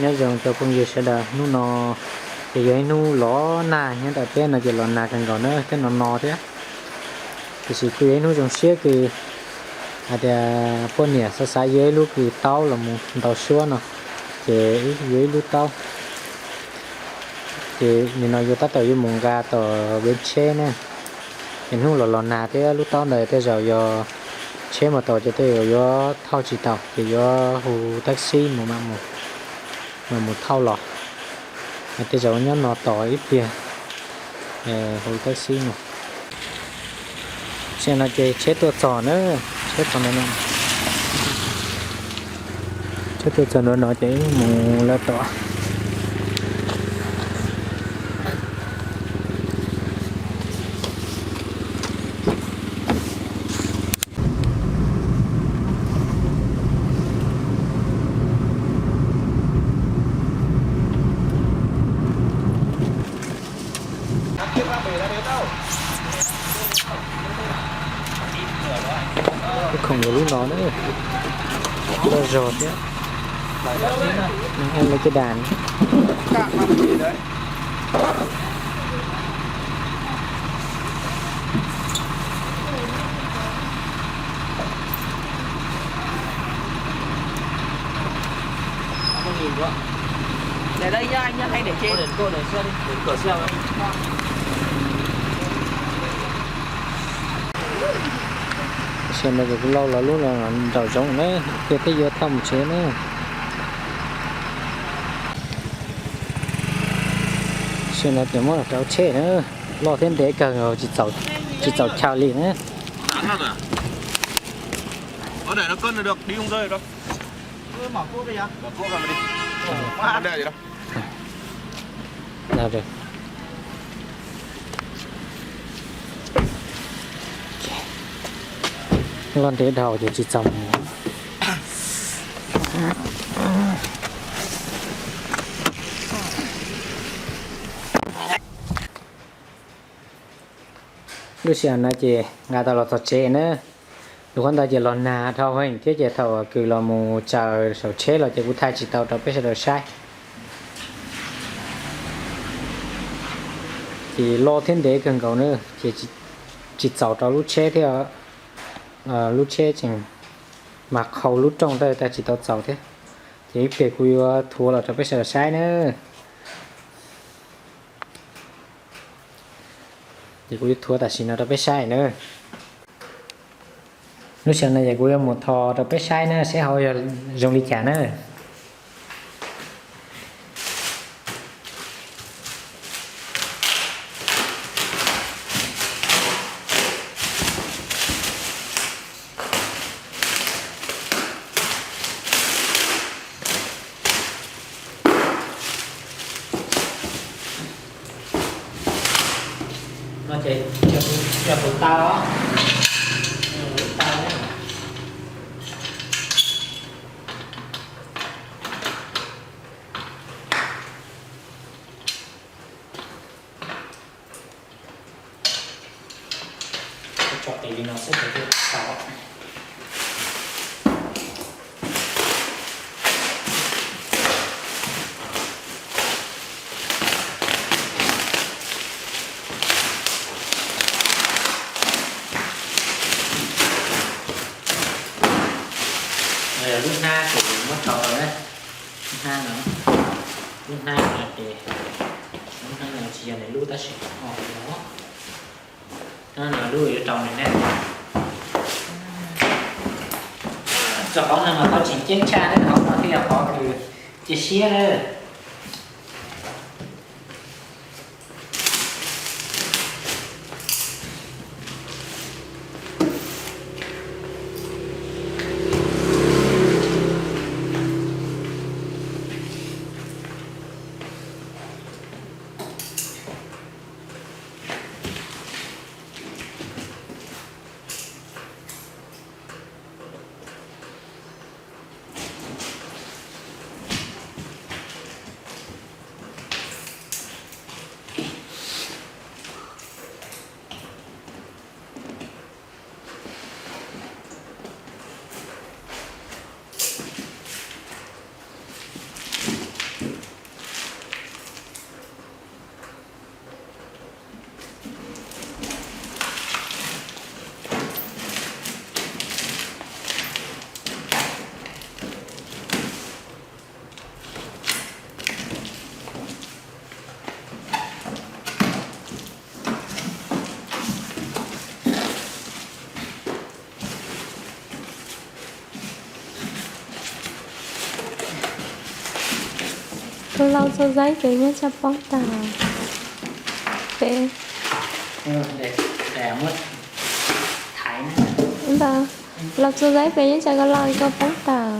Nyob zoo cov phooj ywg sawv daws, hnub no ces yog ib hnub los nag nyob ntawm peb no ces los nag kawg nkaus na, twb no no thiab. Tiam sis kuj yog ib hnub zoo siab kws hais tias poj niam xav xav yuav ib lub kws taub los mus ntaus suab no, ces yuav ib lub taub. Ces nim no yuav tab tom yuav mus nqa tom bến tsheb na. Ces hnub los los nag thiab lub taub ntawd tej zaum yog tsheb mus tod ces tej zaum yuav thauj tsis tau, ces yuav hu taxi mus mam mus, mam mus thauj los. Tej zaum nyob no tos ib pliag, hu taxi mus. Tam sim no ces tsheb tuaj txog na, tsheb txog no, tsheb tuaj txog no no ces mus lawv tom. Khoom yuav lub no na, loj zog thiab. Lawv caj das. Tam sim no ces kuv lau los lub no nraum zoov na, tiag thiab yuav thauj mus tsev na. Tam sim no ces muab rau tsheb na, loj thiab ntev kawg, tsis txaus chaw li na. Loj ntev dhau ces tsis txaus. Lub sij hawm no ces nqa tau los txog tsev na. Lub qhov ntawd ces los nag dhau heev thiab ces thaum kws los mus tsaws saum tsheb los ces kuv thaij tsis tau rau peb sawv daws saib. Ces loj thiab ntev kawg nkaus na, ces tsis txaus rau lub tsheb thiab, lub tsheb tseem mas qhau lub rooj ntawd tsis tau txaus thiab. Ces ib pliag kuv yuav thuav los rau peb sawv daws saib na. Ces kuv yuav thuav tam sim no rau peb saib na. Lub sij hawm no ces kuv yuav mus tho rau peb saib na, saib hauv yog zoo li cas na. No ces yog tus taw os. Tus taw na. Tso tes li no xwb ces thiaj tau. No yog lub hnab kuv muab rho tau na. Lub hnab no, lub hnab no ces, lub hnab no tsis yog nws lub tab sis o no, lub yuav rau nws ne. Txog qhov no mas tau tseem ceeb tshaj na, qhov no thiaj yog qhov kws cia siab na. Lau txhua zaub pem nyob tsam poob tag. Pem, ntawd, lau txhua zaub pem nyob tsam koj lau koj poob tag.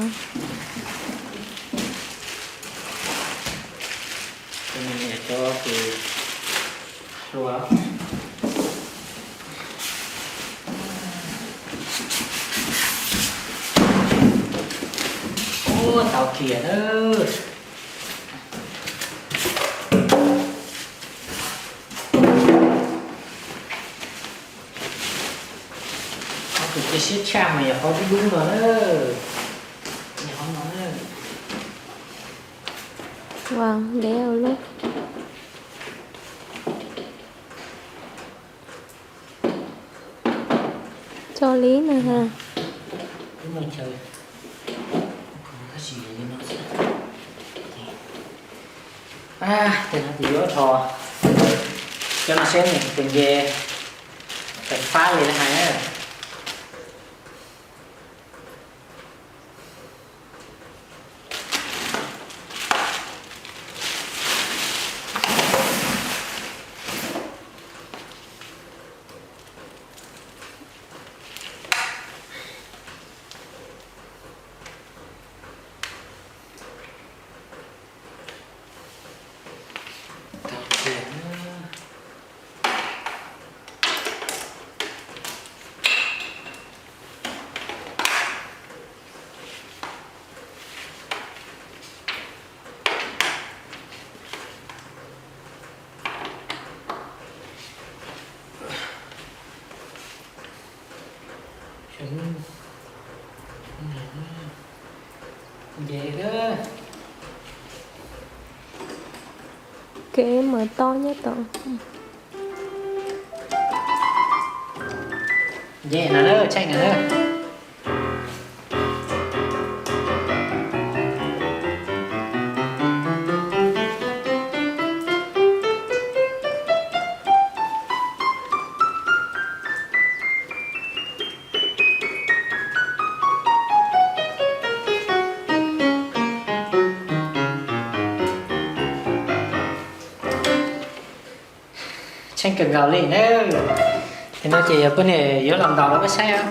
Ua tau kiag na. Ob tug cia siab tshaj mas yog qhov dub dub no na. Yog qhov no na. Ua ntev ua luaj. Tso li no ha. Tej no ces yuav rho cov no seb nws puas nce tawm fab li hais na. Kev mas to nyob tod. Nce no na, tsheej no na. Tsheej kawg nkaus li na. Ces no ces yog poj niam yuav los ntaus rau peb saib.